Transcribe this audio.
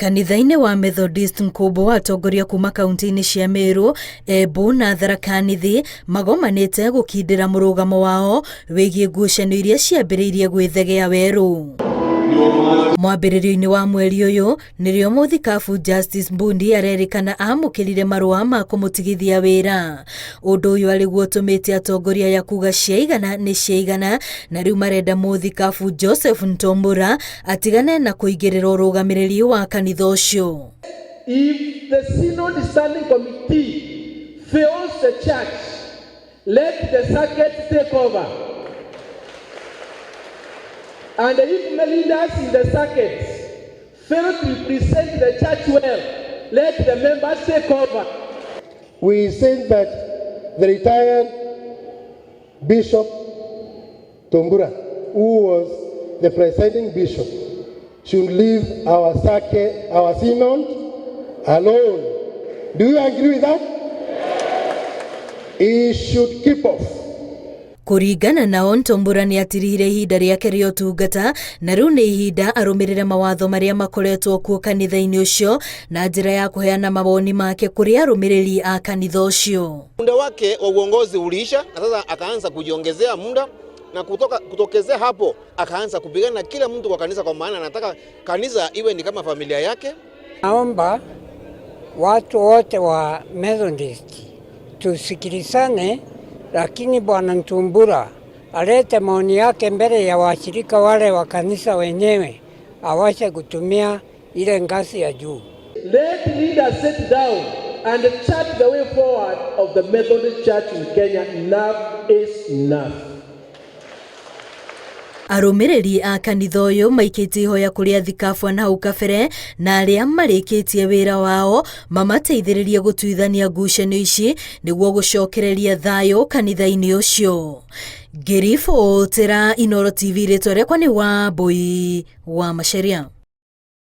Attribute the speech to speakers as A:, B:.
A: Kanitha-inĩ wa Methodist Nkumbo atongoria kuma kaunti-inĩ cia Meru, Embu na Tharaka Nithi magomanĩte gũkindĩra mũrũgamo wao wĩgiĩ ngucanio iria ciambĩrĩirie gwĩthegea werũ. Mwambĩrĩrio-inĩ wa mweri ũyũ nĩrĩo mũthikabu Justice Mbundi arerĩkana amũkĩrire marũa ma kũmũtigithia wĩra. Ũndũ ũyũ arĩguo ũtũmĩte atongoria aya kuga ciaigana nĩ ciaigana na rĩu marenda mũthikabu Joseph Ntombura atigane na kũingĩrĩra ũrũgamĩrĩri wa kanitha ũcio.
B: If the Synod Standing Committee fails the church, let the circuit take over. And if the leaders in the circuit fail to represent the church well, let the members take over.
C: We said that the retired Bishop Tombura, who was the presiding bishop, should leave our circuit, our synod alone. Do you agree with that? He should keep off.
A: Kũringana nao, Ntombura nĩ atirihire ihinda rĩake rĩa ũtungata na rĩu nĩ ihinda arũmĩrĩre mawatho marĩa makoretwo kuo kanitha-inĩ ũcio na njĩra ya kũheana mawoni make kũrĩ arũmĩrĩri a kanitha ũcio.
D: Muda wake wa uongozi uliisha na sasa akaanza kujiongezea muda na kutokezea hapo akaanza kupigana na kila mtu kwa kanisa, kwa maana anataka kanisa iwe ni kama familia yake.
E: Naomba watu wote wa Methodist tusikilizane, lakini Bwana Ntumbura alete maoni yake mbele ya washirika wale wa kanisa wenyewe, awache kutumia ile ngazi ya juu.
B: Let leaders sit down and chart the way forward of the Methodist Church in Kenya. Enough is enough.
A: Arũmĩrĩri a kanitha ũyũ maikĩtie ihoya kũrĩ athikabu a nahau kabere na arĩa marĩkĩtie wĩra wao mamateithĩrĩrie gũtuithania ngucanio ici nĩguo gũcokereria thayũ kanitha-inĩ ũcio. Ngĩribotera Inooro TV, rĩtwa rĩakwa nĩ Wambui wa Macharia.